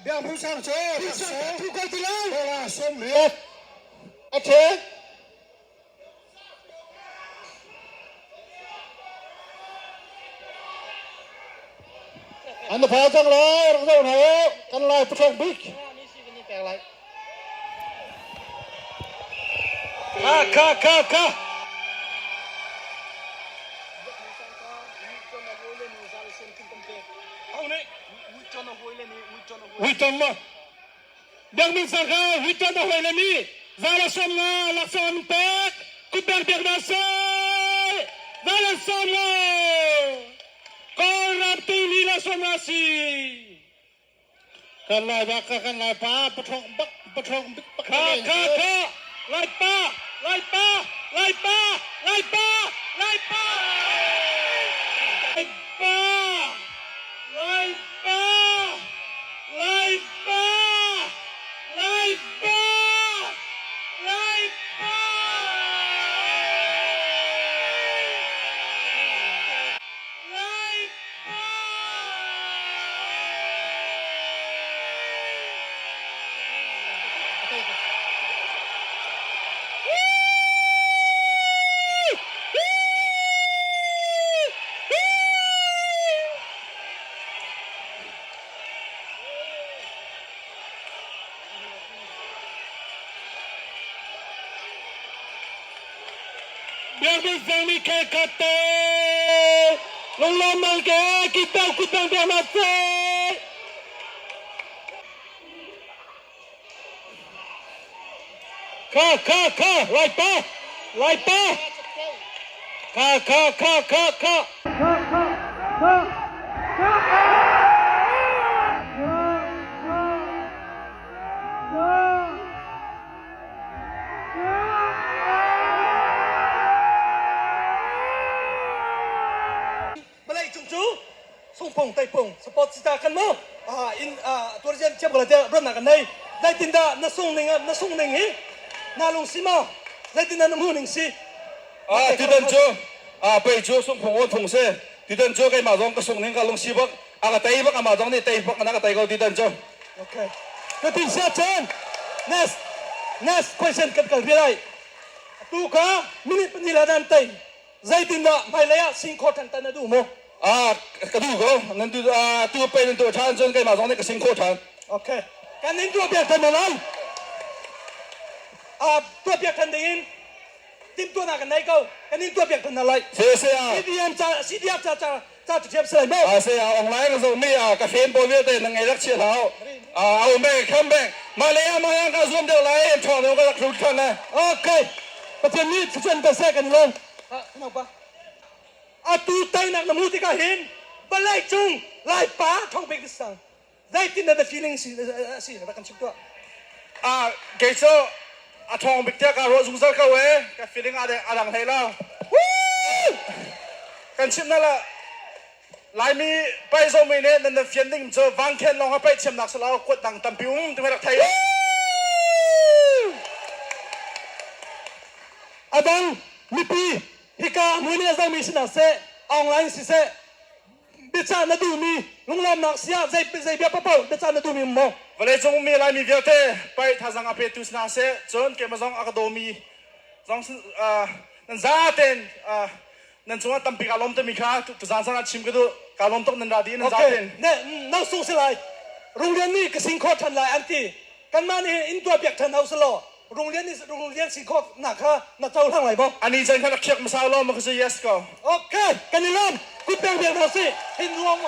Biak Sang cu Thu ko ti lo. Hola som riat. A the. An pha cang lai rak zo hna u. Kan lai pathong bik. Kha kha kha kha. Huiton ma. Biakmin sang kha huiton a hoi le mi zala som nga laksawng an pek. Kutbek biak na se. Zala som nga. Kawlram tili la som nga si. Kan lai bak ka kan lai pa pathong bak pathong bik bak. Kha kha kha. Lai pa lai pa lai pa lai pa lai pa. Lai pa lai pa lai pa lai pa lai pa. Lai pa. Biakinn sangmi khel khat te lunglawm mal ke kitau kutang biak na se. Kha kha kha lai pa lai pa kha kha kha kha kha. Kha kha kha kha kha kha kha. Malay cung cu sungphung teipung support sita kan mu in tourism chiam ko te ron na kan nei zeitin dah na sung ning na sung ning hi na lung si ma zeitin dah na mu ning si Ah titan cu ah pei cu sungphung o thung se titan cu keimah zong ka sung ning ka lung si bak a ka tei bak amah zong nih tei bak na ka tei ko titan cu. Okay. Ka tin sia chen next next question kan kal lai tu ka minute pahnih la dan tei Zeitindah hmailei ah singkhaw ṭhan tan na duh maw? Ah, ka duh ko. Nan tu ah tu pe nan tuah ṭhan cun keimah zong nih ka singkhaw ṭhan. Okay. Kan in tuah piak ṭhan hna lai. Ah, tuah piak ṭhan ding in timhtuahnak kan nei ko. Kan in tuah piak ṭhan hna lai. Se se ah. CDM ca CDF ca ca ca cu thiam si lai maw? Ah se ah online ka zoh mi ah ka hren pawl vialte na ngei rak chia hlah. Ah, au beng kham beng. Mah le ah mah ka zuam deuh lai. Ṭhawng deuh ka rak lut ṭhan lai. Okay. Pathian nih thluachuah pe seh kan i lawm. Atu teinak na hmuh tikah hin vawlei cung Laipa thong bik sang zeitin dah na feeling si si rak kan chim tuah. Ah kei cu a thong bik tiah ka ruah zungzal ko e ka feeling a a dang hlei lo. Kan chim na la Laimi pai zomi nih nan nan fian ding cu vangkhen lawng ah paih thiamnak si lo kuat dang tampi um ti rak thei. Adang mipi hika hmun i a zomi sinah seh online siseh biacah na duhmi lunglawmnak siah zei zei bia paoh biacah na duhmi um maw? Vawleicung ummi Laimi vialte paih thazang a petu sina seh cun keimah zong a ka dawmi zong nan zaten nan cungah tampi kaa lawm timi kha tuzaan zan ah chim ka duh kaa lawm tuk nan ra dih nan zaten. Na sung si lai Runglian nih ka sing kho ṭhan lai an ti kanmah nih in tuah piak ṭhan hau si law Runglian nih Runglian sing khawh nak kha na cohlang lai maw? Ani chan kha na khiak hmasa law ma ka si yes ko. Okay, kan i lawm. Kut peng biak hna sih. Hin nuam.